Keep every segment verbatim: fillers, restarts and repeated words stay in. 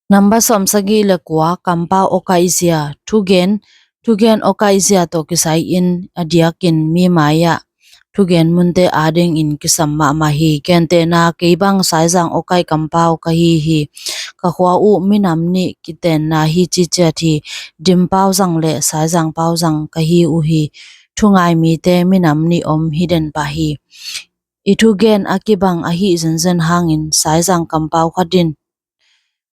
Nambat sawmsagih le kua, kampau awkaihzia. Thugen, thugen awkaihzia tawh kisai-in a diakin mi mai-ah thugen munte adingin kisam mahmah hi. Gentehna, kei bang Saizang awkaih kampau ka hi hi. Ka khua uh minam nih kitenna hi ciciat hi. Dimpau zang le Saizang pau zang ka hi uh hi. Thungai mite minam nih om hi den pah hi. I thugen a kibang ahi zenzen hangin Saizang kampau khat in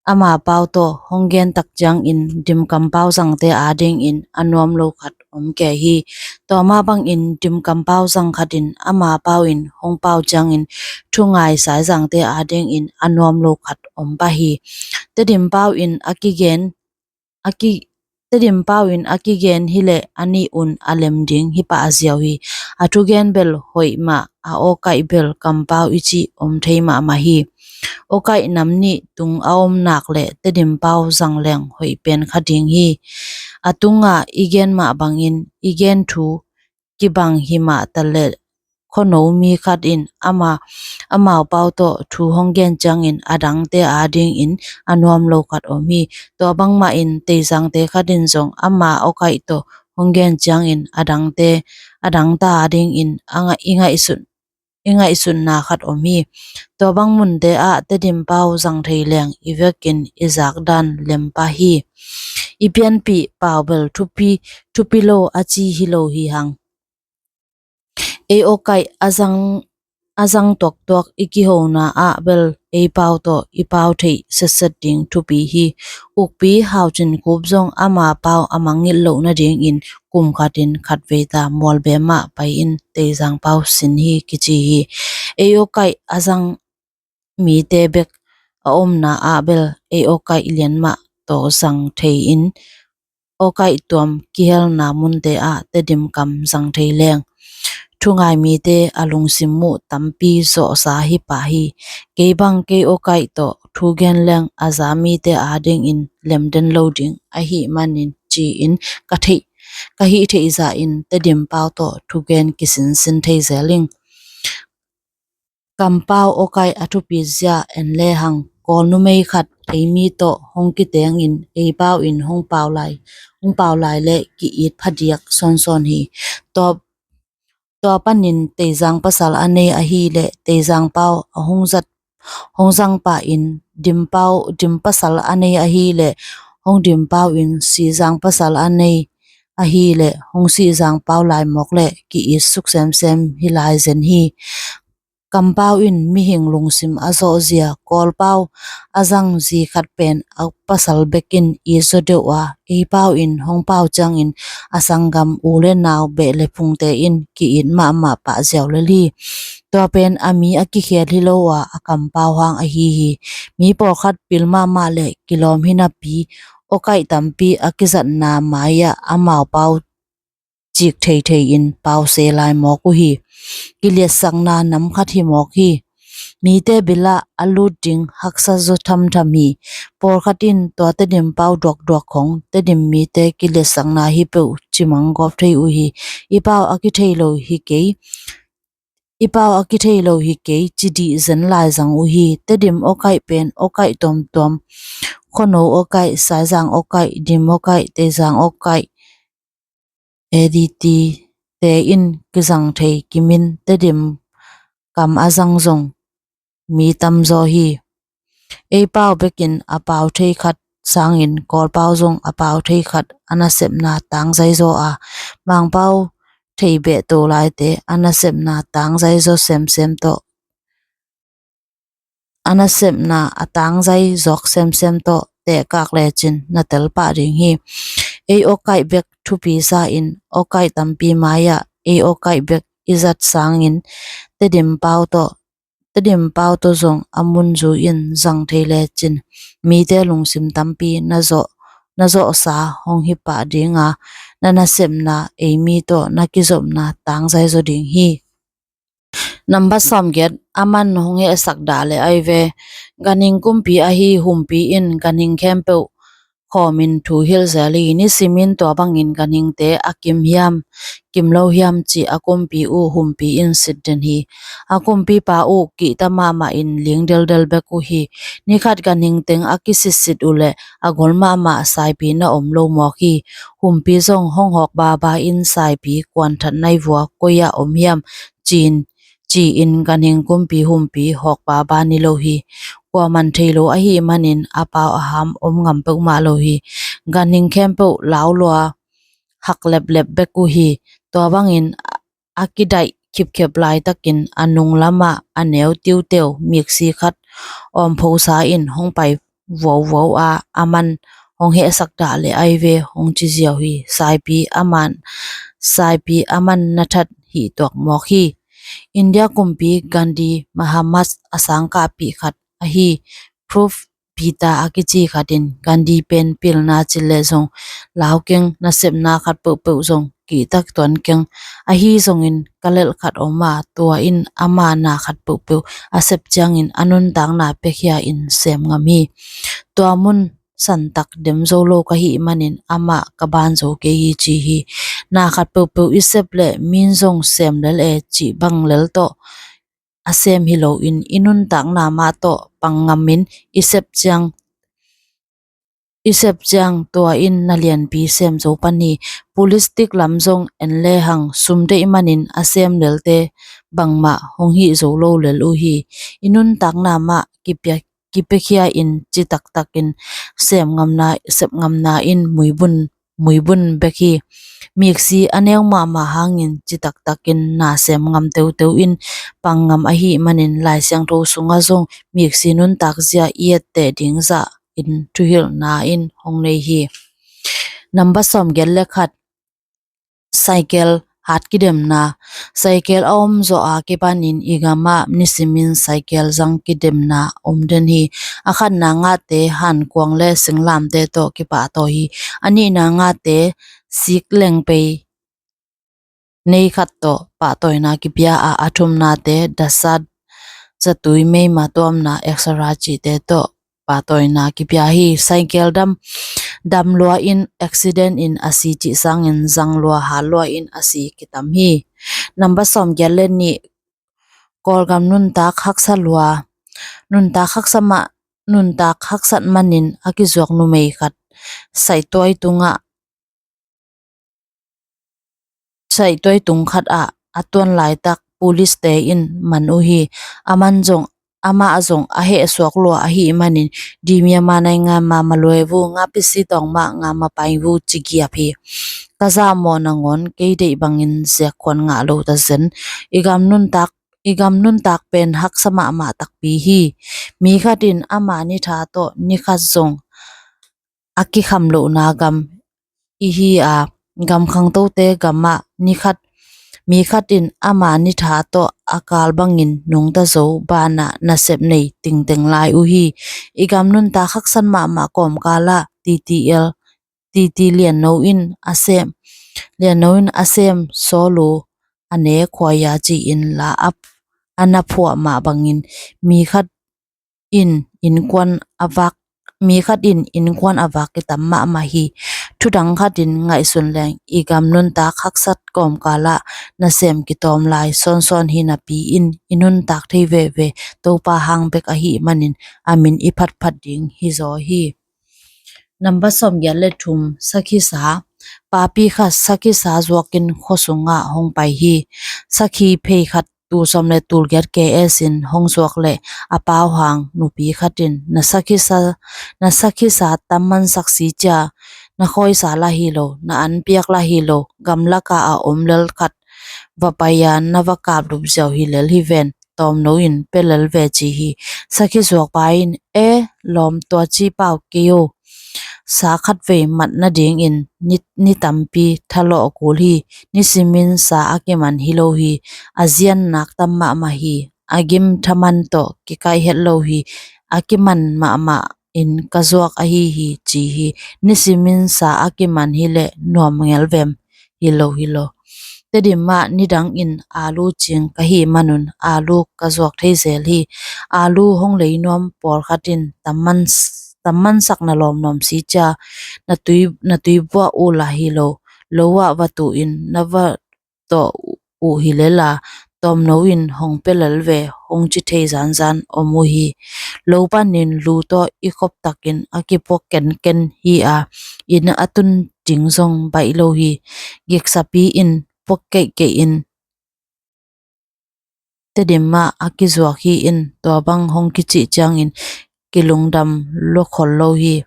ama pau tawh hong gen tak ciangin Dim kampau zangte adingin a nuam lo khat om kei hi. Tua mah bangin Dim kampau zang khat in ama pau in hong pau ciangin thungai Saizangte adingin a nuam lo khat om pah hi. Tedim pau in a kigen a ki Tedim pau in a kigen hileh a nih un a lem ding hi pah a ziau hi. A thugen bel hoih mah, a awkaih bel kampau i cih om thei mahmah hi. Awkaih nam nih tung a om nak le Tedim pau zang leng hoih pen kha ding hi. A tungah i gen mah bangin i gen thu kibang hi mah ta le, khuano mi khat in ama, amau pau tawh thu hong gen ciangin a dangte adingin a nuam lo khat om hi. Tua bangmah in Teizangte khat in zong ama awkaih tawh hong gen ciangin a dangte, a dangta adingin a ngai-, i ngaihsut, i ngaihsutna khat om hi. Tua bang munte ah Tedim pau zang thei leng i vekin i zak dan lem pah hi. I pianpih pau bel thupi, thupi lo a ci hi lo hi hang. Ei awkaih a zang, a zang tuaktuak i kihona ah bel ei pau tawh i pau theih setset ding thupi hi. Ukpi Hau Cin Khup zong ama pau a mangngilh loh nadingin kum khatin khatvei ta Mualbem ah pai-in Teizang pau sin hi kici hi. Ei awkaih a zang mite bek a omna ah bel ei awkaih lian mah tawh zang thei-in awkaih tuam kihelna munte ah Tedim kam zang thei leng thungai mite a lungsim uh tampi zawhsa hi pah hi. Kei bang kei awkaih tawh thugen leng a za mite adingin lem den lo ding ahih manin ci-in ka theih, ka hih theih zahin Tedim pau tawh thugen kisinsin thei zel ing. Kampau awkaih a thupi zia en lehang, Kawl numei khat eimi tawh hong kitengin ei pau in hong pau lai, hong pau lai le ki-it phadiak sawnsawn hi. Tua, tua panin Teizang pasal a nei ahileh Teizang pau a hong zat, hong zang pah in Dim pau, Dim pasal a nei ahileh hong Dim pau in Sizang pasal a nei ahileh hong Sizang pau lai mawk le ki-it suk semsem hi lai zen hi. Kampau in mihing lungsim a zawhzia, Kawlpau a zang zi khat pen a pasal bekin it zaw deuh a, ei pau in hong pau ciangin a sanggam u le nau beh le phungte in ki-it mahmah pah ziau lel hi. Tua pen a mi a kikhial hi lo a, a kampau hang ahi hi. Mi pawlkhat pil mahmah le kilawm hi napi, awkaih tampi a kizatna mai-ah amau pau cik theithei in pause lai mawk uh hi. Kiliatsakna nam khat hi mawk hi. Mite bilah a lut ding haksa zaw thamtham hi. Pawlkhat in tua Tedim pau duakduak khong Tedim mite kiliatsakna hi peuh cimang gawp thei uh hi. I pau a kithei lo hi kei, i pau a kithei lo hi kei ci dih zen lai zang uh hi. Tedim awkaih pen awkaih tuamtuam, Khuano awkaih, Saizang awkaih, Dim awkaih, Teizang awkaih, A D T te in kizang thei kimin Tedim kam a zang zong mi tamzaw hi. Ei pau bekin a pau thei khat sangin Kawlpau zong a pau thei khat a nasepna tangzai zaw a, Mangpau thei beh to laite a nasepna tangzai zaw semsem tawh, a nasepna a tangzai zawk semsem tawh tehkak lecin na tel pah ding hi. Ei awkaih bek thupi sa in awkaih tampi mai-ah ei awkaih bek i zat sangin Tedim pau tawh, Tedim pau tawh zong a mun zui in zang thei lecin mite lungsim tampi na zawh, na zawhsa hong hi pah ding a, na nasepna eimi tawh na kizopna tangzai zaw ding hi. Nambat sawmgiat, a man hong hehsak dah le ai ve. Ganhing kumpi ahi humpi in ganhing khempeuh khawmin thu hilh zel hi. Nisimin tua bangin ganhingte a kim hiam, kim lo hiam cih a kumpi uh humpi in sit den hi. A kumpipa uh kihta mahmah in ling deldel bek uh hi. Nikhat ganhing teng a kisitsit uhleh a gol mahmah saipi na om lo mawk hi. Humpi zong hong hawk baba in saipi kuanthat naivua koi-ah om hiam ci-in, ci-in ganhing kumpi humpi hawk baba ni lo hi. Kuaman thei lo ahih manin a pau a ham om ngam peuhmah lo hi. Ganhing khempeuh lau lua hak leplep bek uh hi. Tua bangin a kidaih khipkhep laitakin a nung lamah a neu tiuteu miksi khat awmphosa in hong pai vuauvuau a, a man hong hehsak dah leh ai ve hong ci ziau hi. Saipi a man, saipi a man na that hih tuak mawk hi. India kumpi Gandhi Mahamas a sangkahpih khat ahi Proof Pita a kici khat in Gandhi pen pilna cih leh zong lau keng, nasepna khat peuhpeuh zong kihtak tuan keng. Ahi zongin ka lelh khat om a, tua in ama na khat peuhpeuh a sep ciangin a nuntakna piakhia in sem ngam hi. Tua mun santak dem zo lo ka hih manin amah ka ban zo kei hi ci hi. Na khat peuhpeuh i sep leh min zong sem lel e cih bang lel tawh a sem hi loin i nuntakna mah tawh pang ngamin i sep ciang, i sep ciang tua in na lianpi sem zo pan hi. Politic lam zong en lehang sum deih manin a sem lelte bangmah hong hih zo lo lel uh hi. I nuntakna mah kipia, kipiakhia in citaktakin sem ngamna, sep ngamna in muibun, muibun bek hi. Miksi a neu mahmah hangin citaktakin na sem ngam teuteu in pang ngam ahih manin Lai Siangtho sungah zong miksi nuntak zia i etteh ding zah in thuhilhna in hong nei hi. Nambat sawmgiat le khat, cycle hat kidemna. Cycle a om zawh a kipanin i gamah nisimin cycle zang kidemna om den hi. A khatna ngahte hankuang le singlamte tawh kipahtawi hi. A nihna ngahte sik lengpei nei khat tawh pahtawina kipia a, a thumnate dasat, zatui, meima tuamna, extra cihte tawh pahtawina kipia hi. Cycle dam, dam lua in accident in a si cih sangin zang lua, hat lua in a si kitam hi. Nambat sawmgiat le nih, Kawlgam nuntak haksa lua, nuntak haksa mah, nuntak haksat manin a kizuak numei khat saihtuai tungah, saihtuai tung khat ah a tuan laitak police te in man uh hi. A man zong, amah zong a heh suak lua ahih manin, dimi ama naingan mama luai vu, nga pisi tawng mah nga mapai vu ci giap hi. Ka zahmawh nangawn kei deih bangin ziak khuan ngah lo ta zen. I gam nuntak, i gam nuntak pen haksa mahmah takpi hi. Mi khat in ama ni tha tawh ni khat zong a kikham lohna gam ihi a, gam khangtote gamah ni khat, mi khat in ama ni tha tawh a kal bangin nungta zo banah nasep nei tingteng lai uh hi. I gam nuntak haksat mahmah kawmkalah T T L, T T Lianno in a sem, Lianno in a sem sawl uh a ne khuaia ci-in la ap a na phuah mah bangin mi khat in innkuan a vak, mi khat in innkuan a vak kitam mahmah hi. Thudang khat in ngaihsun leng i gam nuntak haksat kawmkalah nasem kitawm lai sawnsawn hi napi in i nuntak thei veve Topa hang bek ahih manin a min i phatphat ding hi zaw hi. Nambat sawmgiat le thum, sakhisa. Papi khat sakhisa zuakin khuasungah hong pai hi. Sakhi phei khat tul sawm le tul giat K S in hong zuak leh a pau hang nupi khat in na sakhisa, na sakhisa tamman saksi cia, na khawisa lah hi lo, na an piak lah hi lo, gamlaka a om lel khat va pai-a na va kaplup ziau hi lel hi ven, tawmno in pia lel ve ci hi. Sakhi zuakpa in, e lawm, tua ci pau kei o. Sa khatvei mat nadingin ni, ni tampi thalawh kul hi. Nisimin sa a kiman hi lo hi. A zian nak tam mahmah hi. A gim thaman tawh kikaih het lo hi. A kiman mahmah in ka zuak ahi hi ci hi. Nisimin sa a kiman hileh nuam ngelvem hi lo hi lo. Tedim ah nidang in alu cing ka hih manun alu ka zuak thei zel hi. Alu hong lei nuam pawlkhat in tamman s-, tammansak na lawm nuam si cia, na tui, na tui buah uh la hi lo, lo ah va tu in na va tawh uh hi lela, tawmno in hong pia lel ve, hong ci thei zanzan om uh hi. Lo panin lu tawh i khop takin a kipuak kenken hi a, inn a tun ding zong baih lo hi. Giksapi in puak keihkeih in Tedim ah a kizuak hi in, tua bang hong kicih ciangin kilungdam lua khol lo hi.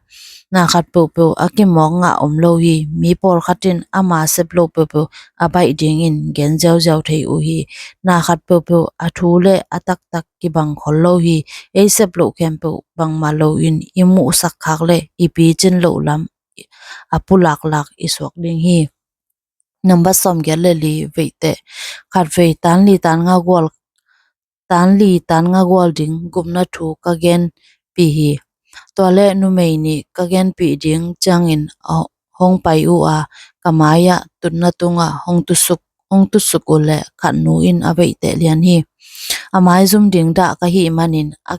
Na khat peuhpeuh a kimawk ngah om lo hi. Mi pawlkhat in ama sep loh peuhpeuh a baih dingin gen ziauziau thei uh hi. Na khat peuhpeuh a thu le a taktak kibang khol lo hi. Ei sep loh khempeuh bangmah loin i muhsak khak le i picin loh lam a pulaklak i suak ding hi. Nambat sawmgiat le li, veihte. Khatvei tan li tan nga gual, tan li tan nga gual ding gupna thu ka genpih hi. Tua le numei nih ka genpih ding ciangin a hong pai uh a, ka mai-ah tutna tungah hong tusuk, hong tusuk uh le khatnu in a veihte lian hi. A maizum ding dah ka hih manin a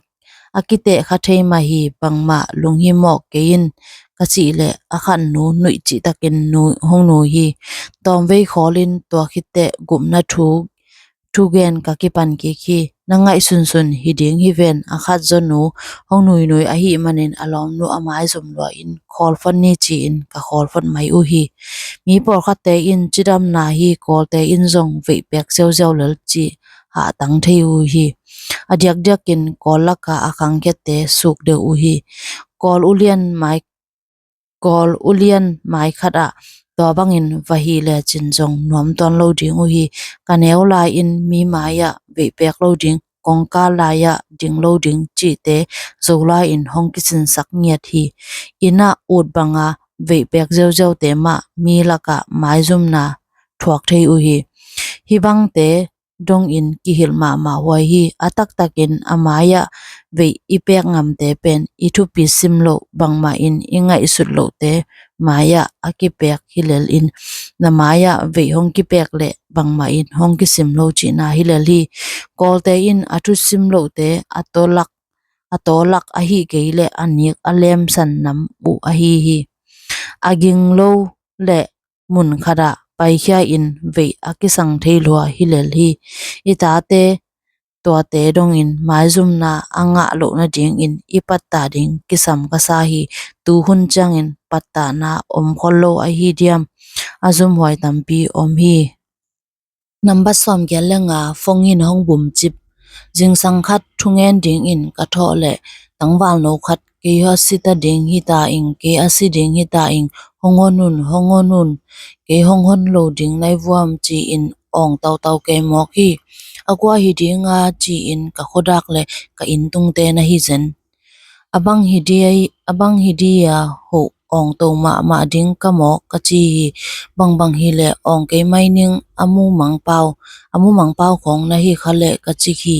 a kiteh kha thei mah hi, bangmah lunghimawh kei in, ka cih leh a khatnu nuih cihtakin nu, hong nui hi. Tawmvei khawlin tua khitteh gupna thu, thugen ka kipan kik hi. Na ngaihsunsun hi ding hi ven, a khat zaw nu hong nuinui ahih manin a lawmnu a maizum lua in khawl phot ni ci-in ka khawl phot mai uh hi. Mi pawlkhatte in cidamna hi, Kawlte in zong veih pek ziauziau lel ci hahtang thei uh hi. A diakdiakin Kawl laka a khangkhiatte suk deuh uh hi. Kawl ulian mai, Kawl ulian mai khatah tua bangin va hih lecin zong nuam tuan lo ding uh hi. Ka neu lai-in mi mai-ah veih pek lo ding, kongkal lai-ah ding lo ding cihte Zolai in hong kisinsak ngiat hi. Inn ah ut banga veih pek ziauziaute mah mi lakah maizumna thuak thei uh hi. Hih bangte dongin kihilh mahmah huai hi. A taktakin a mai-ah veih i pek ngamte pen i thupi sim loh, bangmah in i ngaihsut lohte mai-ah a kipek hi lel in, na mai-ah veih hong kipek leh bangmah in hong kisim lo cihna hi lel hi. Kawlte in a thusim lohte a tawlak, a tawlak ahih kei leh a nik a lemsan nam uh ahi hi. A ging lo le mun khatah paikhia in veih a kisang thei lua hi lel hi. I tate, tuate dongin maizumna a ngah loh nadingin i pattah ding kisam ka sa hi. Tuhun ciangin pattahna om khol lo ahi diam? A zumhuai tampi om hi. Nambat sawmgiat le nga, fong in hong bumcip. Zingsang khat thungen dingin ka thawh leh tangvalno khat kei a si ta ding hi ta ing, kei a si ding hi ta ing, hong hon un, hong hon un, kei hong hon lo ding nai vuam ci-in awng tautau kei mawk hi. A kua hi dinga ci-in ka khuadak le ka inntungte na hi zen. A bang hi dia, a bang hi dia hoh awngto mahmah ding ka mawk ka ci hi. Bangbang hileh awng kei mai ning, a mumang pau, a mumang pau khawng na hi kha leh ka ci hi,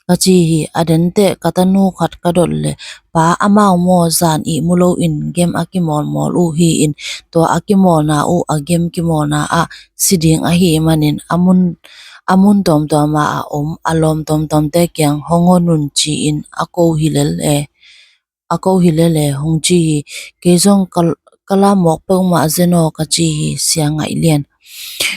ka ci hi. A denteh ka tanu khat ka dot leh, pa, amau maw zan ihmu loin game a kimawlmawl uh hi-in, tua a kimawlna uh a game kimawlna ah si ding ahih manin a mun, a mun tuamtuama a om, a lawm tuamtuamte kiang hong hon un ci-in a ko hi lel e, a ko hi lel e hong ci hi. Kei zong ka, ka la mawk peuhmah zen aw ka ci hi, sia ngaih lian.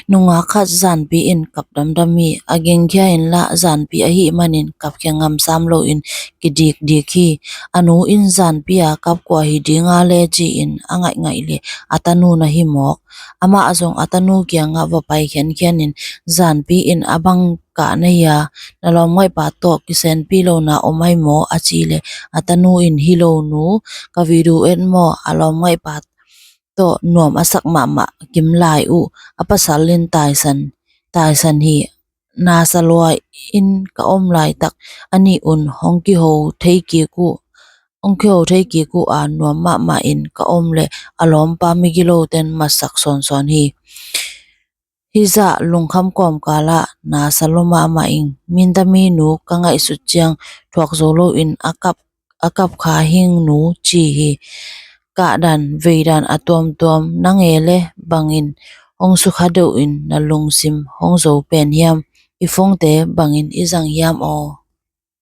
Nungak khat zanpi in kap damdam hi. A gingkhia inla zanpi ahih manin kapkhia ngam sam loin kidikdik hi. A nu in zanpi a kap kua hi dinga le ci-in a ngaihngaih le a tanu na hi mawk. Amah zong a tanu kiangah va pai khiankhianin, zanpi in a bang kah na hi a, na lawmngaihpa tawh kisenpi lona om ai maw a cih leh a tanu in, hi lo nu, ka video et maw, a lawmngaihpa tawh nuam a sak mahmah kim lai uh, a pasal in taisan, taisan hi. Nasa lua in ka om laitak a nih un hong kiho thei kik uh, hong kiho thei kik uh a, nuam mahmah in ka om leh a lawmpa migiloten matsak sawnsawn hi. Hizah lungkham kawmkalah nasa lua mahmah ing. Minta minu ka ngaihsut ciang thuak zo loin a kap, a kap kha hing nu ci hi. Kahdan veidan a tuamtuam na nge le bangin hong sukha deuhin na lungsim hong zo pen hiam? I fongte bangin i zang hiam aw?